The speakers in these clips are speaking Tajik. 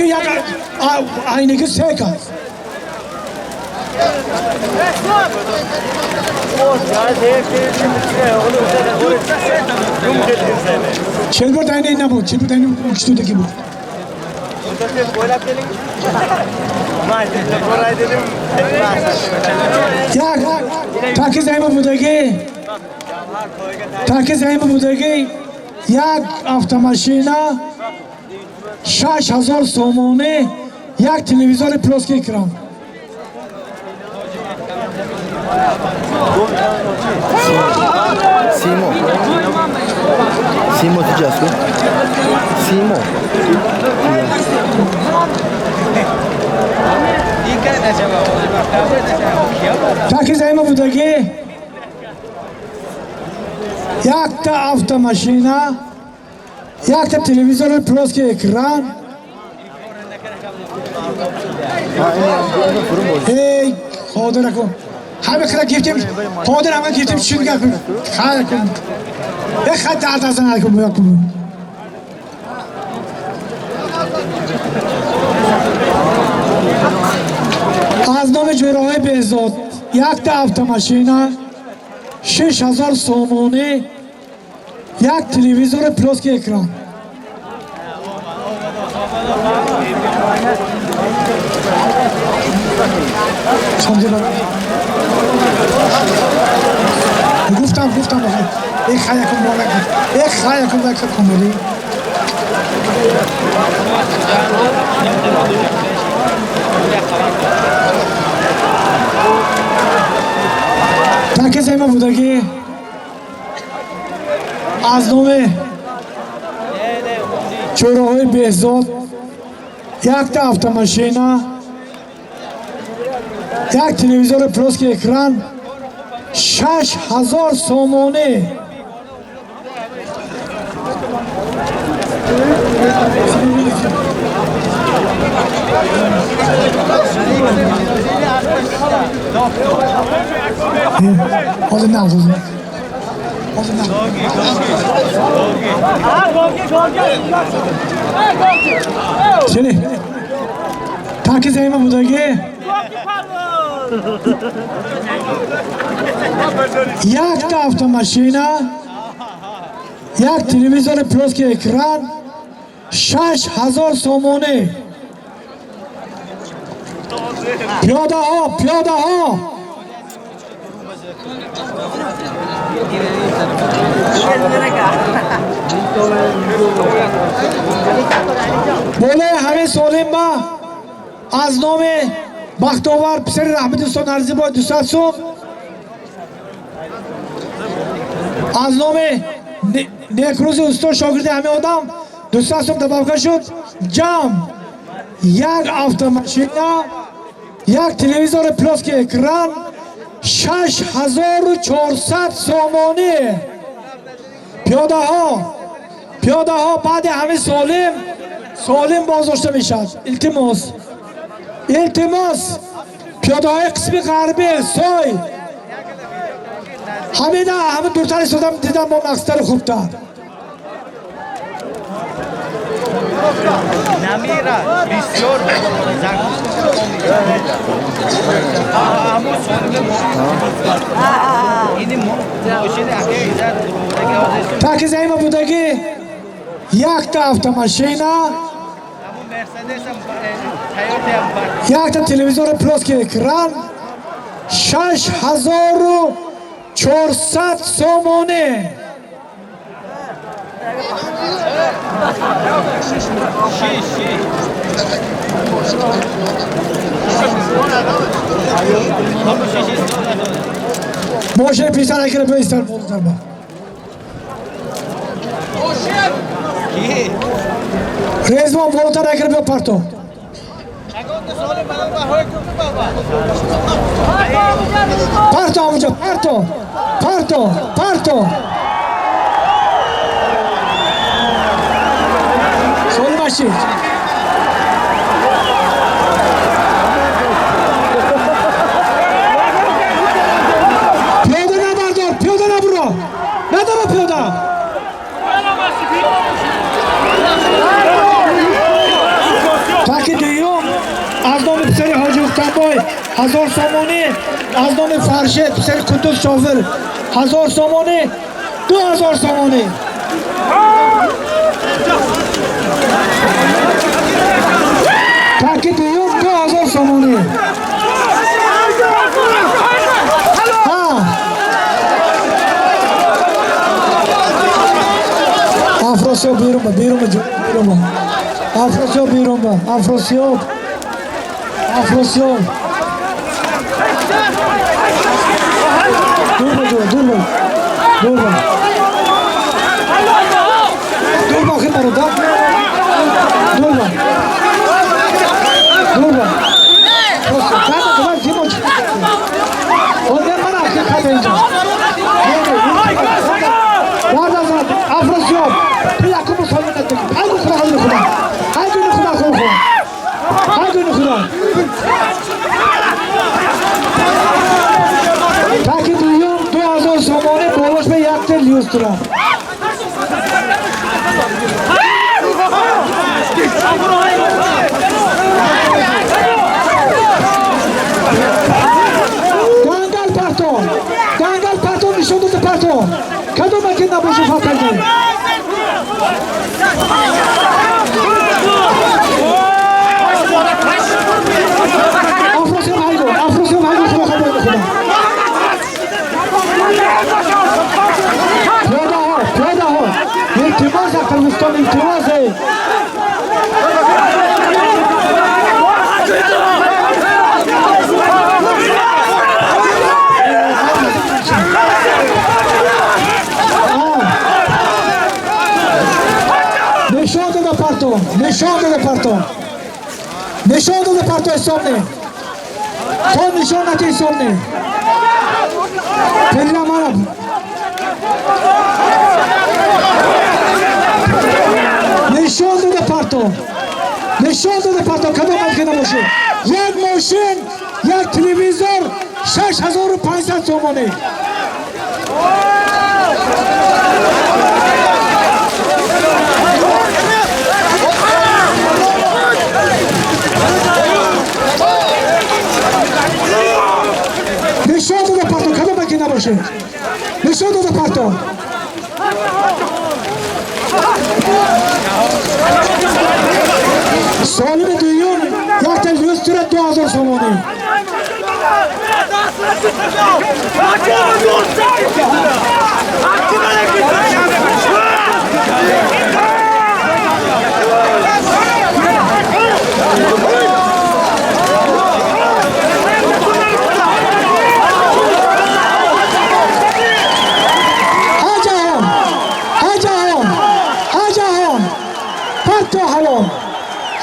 Як айниги се кас. Челбир айни набуд, челбир айни учтудаги буд. Як таки заима будаги, таки заима будаги, як автомашина, 6000 сомонӣ, як телевизори плоский экран. Симо. Симо тиҷасту? Симо. Таки заима будаги, якта автомашина, якта телевизори плоский экран. Эй, ходир акун. Ҳама хира гифтим, ходир ҳама гифтим чун гап. Хайр кун. Э хат дард аз накун якун. Аз номи ҷӯраҳои Беҳзод якта автомашина, 6000 сомонӣ, як телевизори плоский экран. Гуфтам, гуфтам, эх хаякум болак, эх хаякум болак кумери. Таки займа будаги аз номи чӯраҳои Беҳзод якта автомашина, як телевизори плоский экран, 6000 сомонӣ. Ҳозир на, ҳозир. Ҳозир на. Чили. Таки заима будаги. Якта автомашина, як телевизори плоский экран, 6000 сомонӣ. Пиёдаҳо, пиёдаҳо. Болои ҳамин солим ба аз номи Бахтовар писари Раҳмати устод Арзибой 200 сум, аз номи Некрӯзи устод шогирди ҳамин одам 200 сум добавка шуд. Ҷамъ як автомашина, як телевизори плоский экран, 6400 сомонӣ. Пиёдаҳо, пиёдаҳо баъди ҳамин солим, солим боздошта мешавад. Илтимос, илтимос, пиёдаҳои қисми ғарбӣ сой ҳамина ҳамин дуртар истодам дидам бо мақсадтару хубтар. Намира бисёр таки заима будаги якта автомашина, якта телевизори плоский экран, 6400 сомонӣ. Мошини писар акира бистар болтар ба. Резвон болтар акира бо парто. Парто амуҷа, парто, парто, парто. Солим бошед. Пиёда набардор, пиёда набуро. Надора пиёда. Так Рустамбой 1000 сомонӣ аз номи Фаршед писари Қуддус шофир 1000 сомонӣ 2000 сомонӣ. Таки дуюм 2000 сомонӣ. Афросиёб берун ба, берун ба, берун ба. Афросиёб берун ба, Афросиёб. Афросиёб. Дур ба, дур ба. Дур ба. Дур ба, хи бародар. Дур ба. Дур ба. Давай, Димоч. Он мана хи инҷо. Афросиёб, ту якум мусолима накунӣ. Ҳайгу худо, ҳайгу худо. Ҳайгу худо, худо. Ҳайгу худо. Таки дуюм 2000 сомонӣ болош ба як тел люстра. Дангал парто. Дангал парто нишон дода парто. Кадом аки набоши фатагӣ? Афросиёб ҳайгу, Афросиёб ҳайгу, худо хабар худо. Пиёдаҳо, пиёдаҳо. Илтимос Қирғизистон, илтимос. Нишон дода парто, нишон дода парто. Нишон дода парто ҳисоб не. То нишон нати ҳисоб не. Пелла мана. Нишон дода парто. Нишон дода парто кадом ки набошад. Як мошин, як телевизор 6500 сомонӣ. Нишон дода парто, кадом ки набошад. Нишон дода парто. Солими дуюм якта люстра 2000 сомонӣ.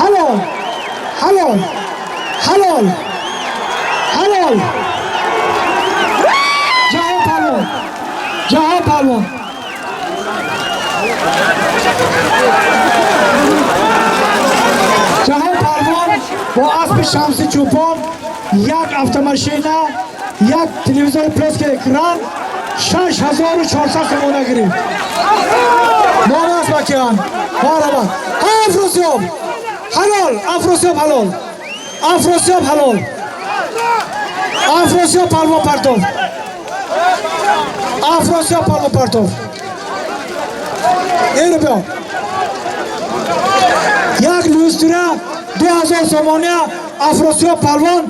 Halol, halol, halol, halol. Ҷаҳон палвон, ҷаҳон палвон. Ҷаҳон палвон бо аспи Шамси Чӯпон як автомашина, як телевизори плоский экран 6400 сомона гирифт. Ном аст бакиан. Марҳабат. Афросиёб. Ҳалол, Афросиёб ҳалол. Афросиёб ҳалол. Афросиёб палвон партов. Афросиёб палвон партов. Эро биё. Як люстра 2000 сомонӣ Афросиёб палвон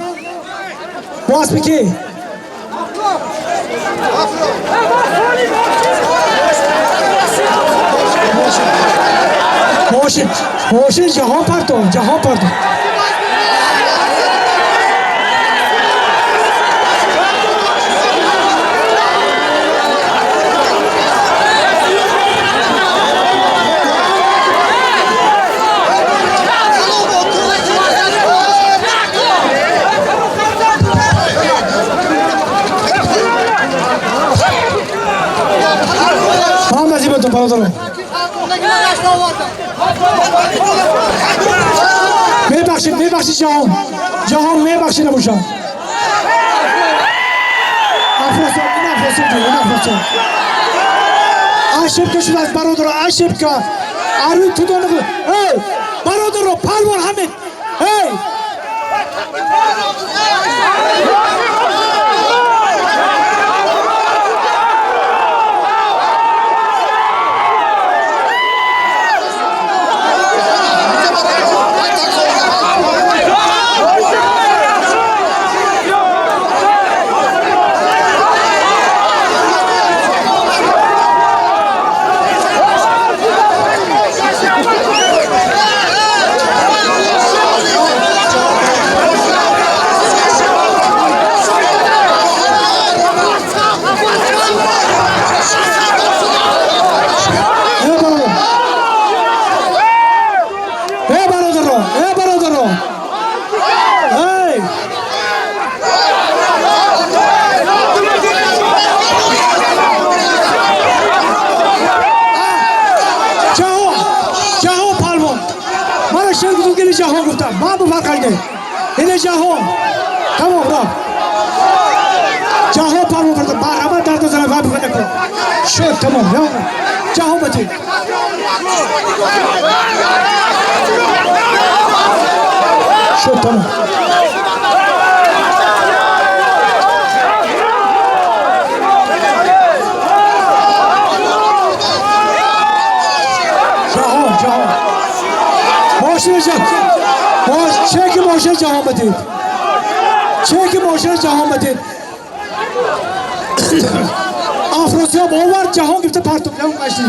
бо аспи кӣ? Мошин, мошин ҷаҳон партов, ҷаҳон партов. Бародарон. Мебахшид, мебахшид ҷаҳон. Ҷаҳон мебахшид набошад. Афросиёб, ин Афросиёб, ин Афросиёб. Ошибка шудааст бародаро, ошибка. Арӯй тудон. Эй, бародаро, палвон ҳамин. Эй! фарқаш не. Ине ҷаҳон. Тамом, рафт. Ҷаҳон парво карда, марҳамат, дард назанад, вай бихоҳ накун. Шуд, тамом. Ҷаҳон батид. Шуд, тамом. Ҷаҳон, ҷаҳон. Мошини ҷаҳон. Чеки мошини ҷаҳон батид. Чеки мошини ҷаҳон батид. Афросиёб овард, ҷаҳон гирифта партоб. Ягон қашти.